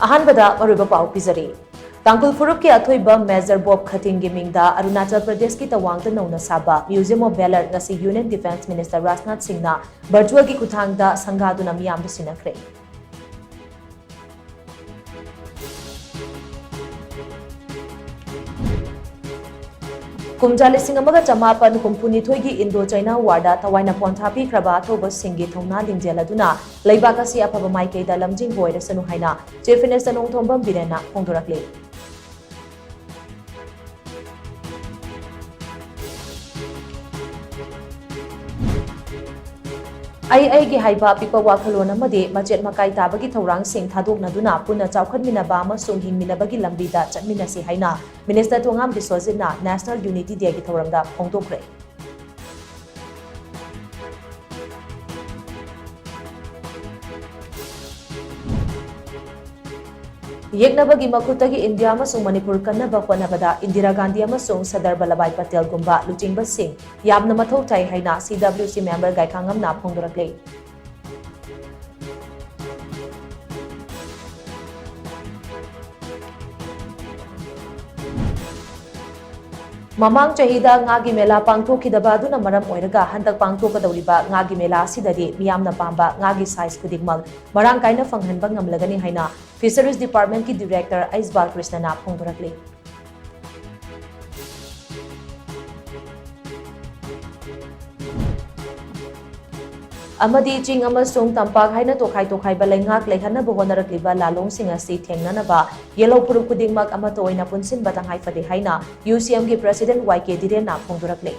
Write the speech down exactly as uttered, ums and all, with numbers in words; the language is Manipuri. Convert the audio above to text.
ꯑꯍꯥꯟꯕꯗ ꯑꯔꯣꯏꯕ ꯄꯥꯎ ꯄꯤꯖꯔꯤ꯫ ꯇꯥꯡꯈꯨꯜ ꯐꯨꯔꯨꯞꯀꯤ ꯑꯊꯣꯏꯕ Major ꯕꯣꯕ ꯈꯊꯤꯡꯒꯤ ꯃꯤꯡꯗ ꯑꯔꯨꯅꯥꯆꯜ ꯄ꯭ꯔꯗꯦꯁꯀꯤ ꯇꯋꯥꯡꯗ ꯅꯧꯅ ꯁꯥꯕ Museum of Valour ꯉꯁꯤ Union Defence Minister ꯔꯥꯖꯅꯥꯊ ꯁꯤꯡꯅ virtualꯒꯤ ꯈꯨꯠꯊꯥꯡꯗ ꯁꯪꯒꯥꯗꯨꯅ ꯃꯤꯌꯥꯝꯗ ꯁꯤꯟꯅꯈ꯭ꯔꯦ꯫ ꯀꯨꯝꯖꯥ ꯂꯤꯁꯤꯡ ꯑꯃꯒ ꯆꯃꯥꯄꯟ ꯍꯨꯝꯐꯨꯅꯤꯊꯣꯏꯒꯤ Indo-China Warꯗ ꯊꯋꯥꯏꯅ ꯄꯣꯟꯊꯥ ꯄꯤꯈ꯭ꯔꯕ ꯑꯊꯧꯕꯁꯤꯡꯒꯤ ꯊꯧꯅꯥ ꯂꯤꯡꯖꯦꯜ ꯑꯗꯨꯅ ꯂꯩꯕꯥꯛ ꯑꯁꯤ ꯑꯐꯕ ꯃꯥꯏꯀꯩꯗ ꯂꯝꯖꯤꯡꯕ ꯑꯣꯏꯔꯁꯅꯨ ꯍꯥꯏꯅ Chief Minister ꯅꯣꯡꯊꯣꯝꯕꯝ ꯕꯤꯔꯦꯟꯅ ꯐꯣꯡꯗꯣꯔꯛꯂꯤ꯫ ꯑꯩ ꯑꯩꯒꯤ ꯍꯥꯏꯕ ꯑꯄꯤꯛꯄ ꯋꯥꯈꯜꯂꯣꯟ ꯑꯃꯗꯤ ꯃꯆꯦꯠ ꯃꯀꯥꯏ ꯇꯥꯕꯒꯤ ꯊꯧꯔꯥꯡꯁꯤꯡ ꯊꯥꯗꯣꯛꯅꯗꯨꯅ ꯄꯨꯟꯅ ꯆꯥꯎꯈꯠꯃꯤꯟꯅꯕ ꯑꯃꯁꯨꯡ ꯍꯤꯡꯃꯤꯟꯅꯕꯒꯤ ꯂꯝꯕꯤꯗ ꯆꯠꯃꯤꯟꯅꯁꯤ ꯍꯥꯏꯅ Minister ꯊꯣꯉꯥꯝ ꯕꯤꯁ꯭ꯋꯖꯤꯠꯅ National Unity Dayꯒꯤ ꯊꯧꯔꯝꯗ ꯐꯣꯡꯗꯣꯛꯈ꯭ꯔꯦ꯫ ꯌꯦꯛꯅꯕꯒꯤ ꯃꯈꯨꯠꯇꯒꯤ ꯏꯟꯗꯤꯌꯥ ꯑꯃꯁꯨꯡ ꯃꯅꯤꯄꯨꯔ ꯀꯟꯅꯕ ꯍꯣꯠꯅꯕꯗ ꯏꯟꯗꯤꯔꯥ ꯒꯥꯟꯙꯤ ꯑꯃꯁꯨꯡ ꯁꯔꯗꯥꯔ ꯚꯜꯂꯚꯚꯥꯏ ꯄꯇꯦꯜꯒꯨꯝꯕ ꯂꯨꯆꯤꯡꯕꯁꯤꯡ ꯌꯥꯝꯅ ꯃꯊꯧ ꯇꯥꯏ ꯍꯥꯏꯅ C W C member ꯒꯥꯏꯈꯥꯉꯝꯅ ꯐꯣꯡꯗꯣꯔꯛꯂꯤ꯫ ꯃꯃꯥꯡ ꯆꯍꯤꯗ ꯉꯥꯒꯤ ꯃꯦꯂꯥ ꯄꯥꯡꯊꯣꯛꯈꯤꯗꯕ ꯑꯗꯨꯅ ꯃꯔꯝ ꯑꯣꯏꯔꯒ ꯍꯟꯗꯛ ꯄꯥꯡꯊꯣꯛꯀꯗꯧꯔꯤꯕ ꯉꯥꯒꯤ ꯃꯦꯂꯥ ꯑꯁꯤꯗꯗꯤ ꯃꯤꯌꯥꯝꯅ ꯄꯥꯝꯕ ꯉꯥꯒꯤ size ꯈꯨꯗꯤꯡꯃꯛ ꯃꯔꯥꯡ ꯀꯥꯏꯅ ꯐꯪꯍꯟꯕ ꯉꯝꯂꯒꯅꯤ ꯍꯥꯏꯅ Fisheries Departmentꯀꯤ Director ꯑꯩꯆ ꯕꯥꯂꯀ꯭ꯔꯤꯁꯅꯅ ꯐꯣꯡꯗꯣꯔꯛꯂꯤ꯫ ꯑꯃꯗꯤ ꯆꯤꯡ ꯑꯃꯁꯨꯡ ꯇꯝꯄꯥꯛ ꯍꯥꯏꯅ ꯇꯣꯈꯥꯏ ꯇꯣꯈꯥꯏꯕ ꯂꯩꯉꯥꯛ ꯂꯩꯍꯟꯅꯕ ꯍꯣꯠꯅꯔꯛꯂꯤꯕ ꯂꯥꯂꯣꯡꯁꯤꯡ ꯑꯁꯤ ꯊꯦꯡꯅꯅꯕ ꯌꯦꯜꯍꯧ ꯐꯨꯔꯨꯞ ꯈꯨꯗꯤꯡꯃꯛ ꯑꯃꯠꯇ ꯑꯣꯏꯅ ꯄꯨꯟꯁꯤꯟꯕ ꯇꯉꯥꯏ ꯐꯗꯦ ꯍꯥꯏꯅ U C Mꯒꯤ President Y K ꯙꯤꯔꯦꯟꯅ ꯐꯣꯡꯗꯣꯔꯛꯂꯦ꯫